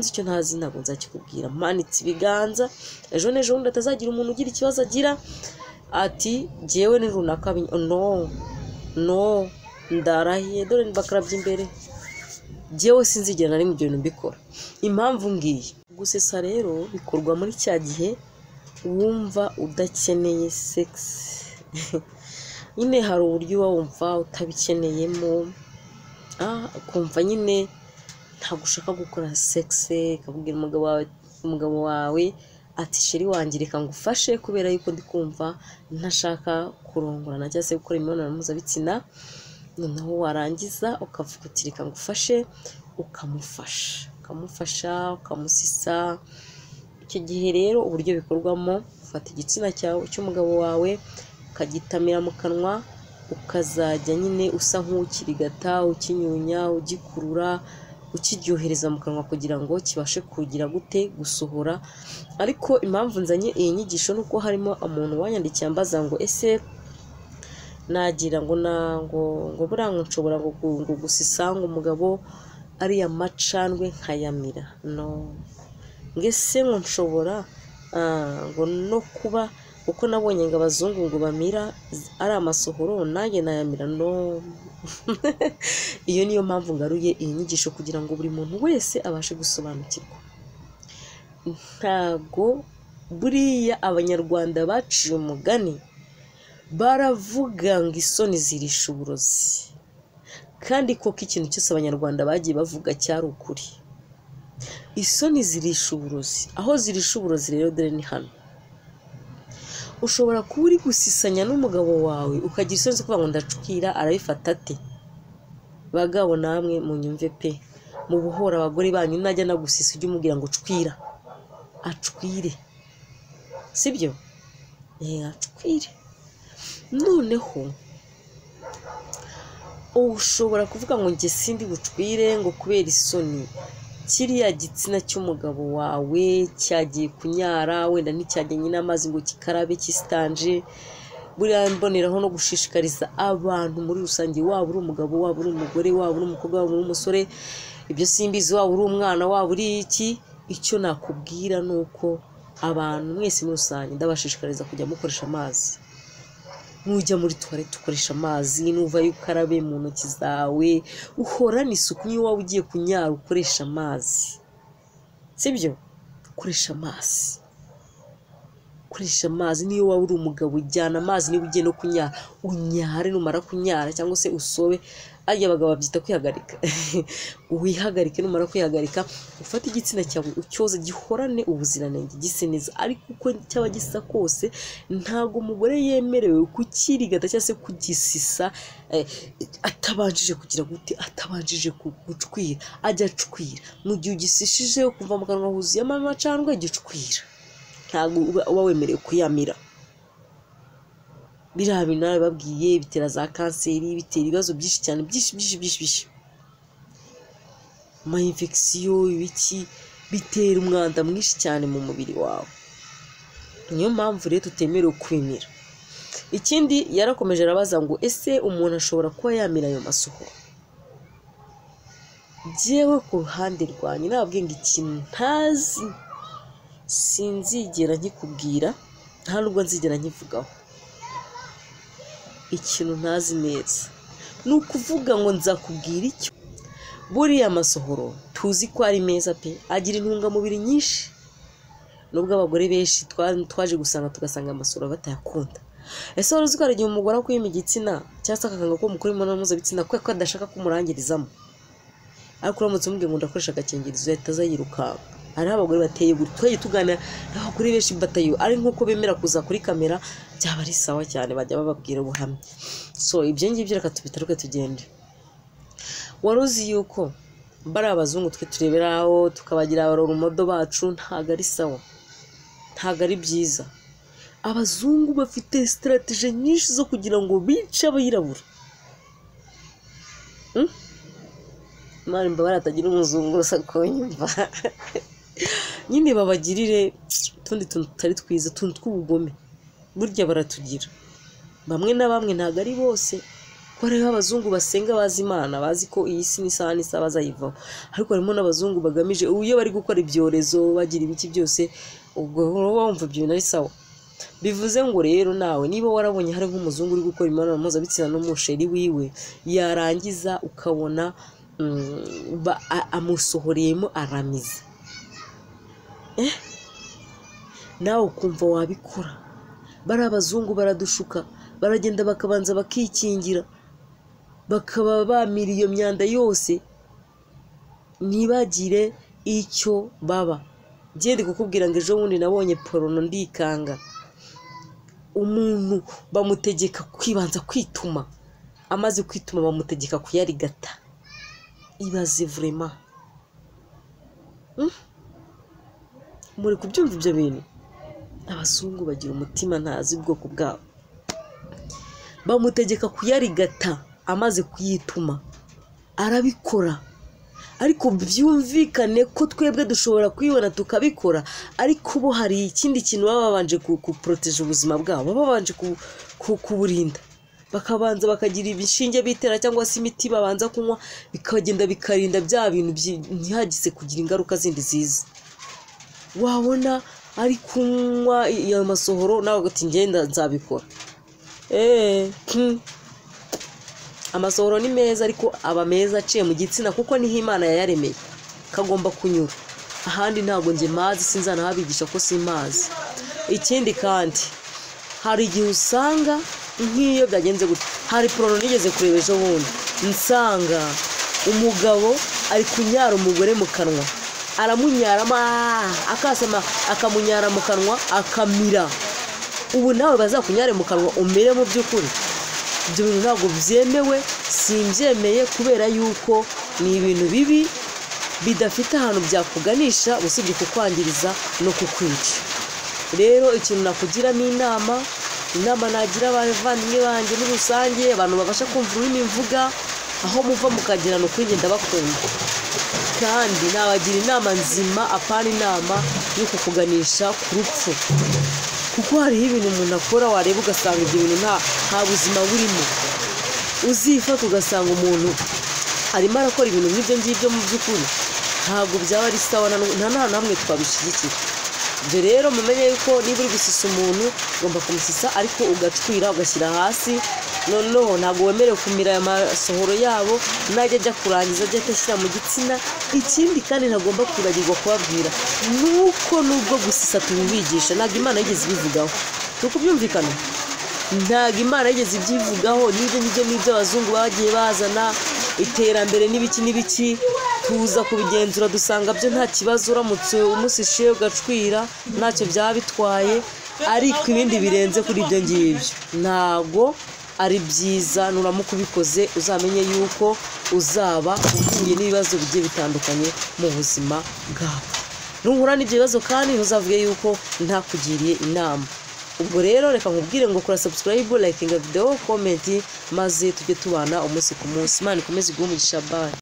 nzi, icyo ntazi ntabwo nzakikubwira. Manitse ibiganza, ejo n'ejo bundi atazagira umuntu ugira ikibazo agira ati jyewe ni runaka, no no, ndarahiye, dore bakarabya imbere, jyewe sinzigera na rimwe ibyo bintu mbikora. Impamvu ngiyi, gusesa rero bikorwa muri cya gihe wumva udakeneye sex. Nyine hari uburyo uba wumva utabikeneyemo, ukumva nyine ntabwo ushaka gukora sex, ukabwira umugabo wawe ati chéri wanjye reka ngufashe kubera yuko ndi kumva ntashaka kurongorana cyangwa se gukora imibonano mpuzabitsina. Noneho warangiza ukavuga uti reka ngufashe, ukamufasha ukamusisa. Icyo gihe rero uburyo bikorwamo, ufata igitsina cyawe cy'umugabo wawe ukagitamira mu kanwa, ukazajya nyine usa nk'ukirigata, ukinyunya, ugikurura, ukiryohereza mu kanwa kugira ngo kibashe kugira gute, gusohora. Ariko impamvu nzanye iyi nyigisho ni uko harimo umuntu wanyandikiye ambaza ngo ese nagira ngo ngo buriya ngo nshobora ngo gusisa ngo umugabo ariya macandwe nkayamira, no ngese ngo nshobora ngo no kuba kuko nabonye ngo abazungu ngo bamira ari amasohoro nanjye nayamira, no. Iyo niyo mpamvu ngaruye iyi nyigisho kugira ngo buri muntu wese abashe gusobanukirwa. Ntago buriya abanyarwanda baciye umugani baravuga ngo isoni zirisha uburozi, kandi koko ikintu cyose abanyarwanda bagiye bavuga cyari ukuri. Isoni zirisha uburozi, aho zirisha uburozi rero dore ni hano. Ushobora kuba uri gusisanya n'umugabo wawe ukagira isoni zo kuvuga ngo ndacwira, arabifata ate? Bagabo namwe munyumve pe, mubuhora abagore banyu, najya nagusisa ujye umubwira ngo cwira, acwire, sibyo? Acwire. Noneho ushobora kuvuga ngo njye sindi bucwire ngo kubera isoni. Kiriya gitsina cy'umugabo wawe cyagiye kunyara, wenda nticyajyanye n'amazi ngo kikarabe kisitanje. Buriya mboneraho no gushishikariza abantu muri rusange, waba uri umugabo, waba uri umugore, waba uri umukobwa, waba uri umusore, ibyo simbizi, waba uri umwana, waba uri iki, icyo nakubwira ni uko abantu mwese muri rusange ndabashishikariza kujya mukoresha amazi. Nujya muri toilette ukoresha amazi, nuvayo ukarabe mu ntoki zawe, uhorane isuku. Niyo waba ugiye kunyara ukoresha amazi, sibyo? Ukoresha amazi, ukoresha amazi. Niyo waba uri umugabo ujyana amazi, niba ugiye no kunyara unyare, numara kunyara cyangwa se usobe, arya abagabo babyita kwihagarika, wihagarike. Numara kwihagarika ufate igitsina cyawe ucyoze, gihorane ubuziranenge, gise neza. Ariko uko cyaba gisa kose ntabwo umugore yemerewe kukirigata cyangwa se kugisisa atabanjije kugira gute, atabanjije gucwira. Ajya acwira mu gihe ugisishije ukumva mu kanwa huzuyemo amacandwe, gicwira, ntabwo uba wemerewe kuyamira. Biriya bintu nabibabwiye, bitera za kanseri, bitera ibibazo byinshi cyane, byinshi byinshi byinshi byinshi, ama infection, ibiki, bitera umwanda mwinshi cyane mu mubiri wawe. Niyo mpamvu rero tutemerewe kwimira. Ikindi yarakomeje arabaza ngo ese umuntu ashobora kuba yamira ayo masohoro? Jyewe ku ruhande rwanjye nababwiye ngo ikintu ntazi sinzigera nkikubwira, nta nubwo nzigera nkivugaho. Ikintu ntazi neza ni ukuvuga ngo nzakubwira icyo. Buriya amasohoro tuzi ko ari meza pe, agira intungamubiri nyinshi, nubwo abagore benshi twaje gusanga tugasanga amasohoro batayakunda. Ese wari uzi ko hari igihe umugore akwima igitsina cyangwa se akakanga ko mukora imibonano mpuzabitsina kubera ko adashaka kumurangirizamo? Ariko uramutse umubwiye ngo ndakoresha agakingirizo yahita aza yirukanka. Hariho abagore bateye gutya, twagiye tuganira n'abagore benshi batayo, ari nk'uko bemera kuza kuri kamera, byaba ari sawa cyane, bajya bababwira ubuhamya. So ibyo ngibyo reka tubitaruke tugende. Wari uzi yuko bari abazungu twe tureberaho tukabagira abarorumodo bacu? Ntabwo ari sawa, ntabwo ari byiza. Abazungu bafite strategy nyinshi zo kugira ngo bice abirabura. Imana imbabare hatagira umuzungu gusa kunyumva. Nyine babagirire utundi tuntu tutari twiza, utuntu tw'ubugome. Burya baratugira bamwe na bamwe, ntabwo ari bose, Kuko hariho abazungu basenga bazi Imana, bazi ko iyi si n'isaha n'isaha bazayivaho, ariko harimo n'abazungu bagamije, iyo bari gukora ibyorezo bagira ibiki byose, ubwo wumva ibyo bintu ari sawa. Bivuze ngo rero nawe niba warabonye hari nk'umuzungu uri gukora imibonano mpuzabitsina n'umusheri wiwe, yarangiza ukabona amusohoreyemo aramize, nawe ukumva wabikora. Bari abazungu baradushuka, baragenda bakabanza bakikingira, bakaba bamira iyo myanda yose, ntibagire icyo baba. Ngende kukubwira ngo ejo bundi nabonye porono ndikanga, umuntu bamutegeka kwibanza kwituma, amaze kwituma bamutegeka kuyarigata. Ibaze vraiment, muri kubyumva ibyo bintu? Abazungu bagira umutima ntazi ubwoko bwabo. Bamutegeka kuyarigata amaze kuyituma, arabikora. Ariko byumvikane ko twebwe dushobora kwibona tukabikora, ariko bo hari ikindi kintu baba babanje kuporoteje ubuzima bwabo, baba babanje kuburinda, bakabanza bakagira ibishinge bitera cyangwa se imiti babanza kunywa, bikagenda bikarinda bya bintu ntihagise kugira ingaruka zindi ziza. Wabona ari kunywa iyo masohoro nawe ugati ngenda nzabikora. Amasohoro ni meza, ariko aba meza aciye mu gitsina, kuko niho Imana yayaremeye kagomba kunyura. Ahandi ntabwo njye mazi, sinzanahabigisha ko simazi. Ikindi kandi hari igihe usanga nk'iyo byagenze gutya, hari porono nigeze kureba ejo bundi, nsanga umugabo ari kunyara umugore mu kanwa, aramunyarama akasama, akamunyara mu kanwa akamira. Ubu nawe bazakunyare mu kanwa umere mu by'ukuri? Ibyo bintu ntabwo byemewe, simbyemeye, kubera yuko ni ibintu bibi bidafite ahantu byakuganisha usibye kukwangiriza no kukwica. Rero ikintu nakugiramo inama, inama nagira abavandimwe banjye muri rusange, abantu babasha kumva ururimi mvuga, aho muva mukagera ni ukuri ngenda bakunda, kandi nabagira inama nzima, apana inama yo kukuganisha ku rupfu. Kuko hariho ibintu umuntu akora wareba ugasanga ibyo bintu nta buzima burimo. Uzifata ugasanga umuntu arimo arakora ibintu nk'ibyo ngibyo, mu by'ukuri ntabwo byaba ari sawa, nta n'ahantu hamwe twabishyigikira. Ibyo rero mumenye yuko niba uri gusisa umuntu ugomba kumusisa, ariko ugacwira ugashyira hasi. Noneho ntabwo wemerewe kumira aya masohoro yabo, najya ajya kurangiza ajya ashyira mu gitsina. Ikindi kandi ntagomba kwibagirwa kubabwira nuko nubwo gusisa tubibigisha, ntabwo Imana yigeze ibivugaho. Turi kubyumvikana? Ntabwo Imana yigeze ibyivugaho. N'ibyo ngibyo n'ibyo abazungu bagiye bazana, iterambere n'ibiki n'ibiki, tuza kubigenzura dusanga byo nta kibazo, uramutse umusishe ugacwira ntacyo byaba bitwaye. Ariko ibindi birenze kuri ibyo ngibyo ntabwo ari byiza. Nuramuka ubikoze uzamenye yuko uzaba uhuye n'ibibazo bigiye bitandukanye mu buzima bwawe. Nuhura n'ibyo bibazo kandi ntuzavuge yuko ntakugiriye inama. Ubwo rero reka nkubwire ngo kora subscribe, likinga video, comment, maze tujye tubana umunsi ku munsi. Imana ikomeze iguhe umugisha. Bye.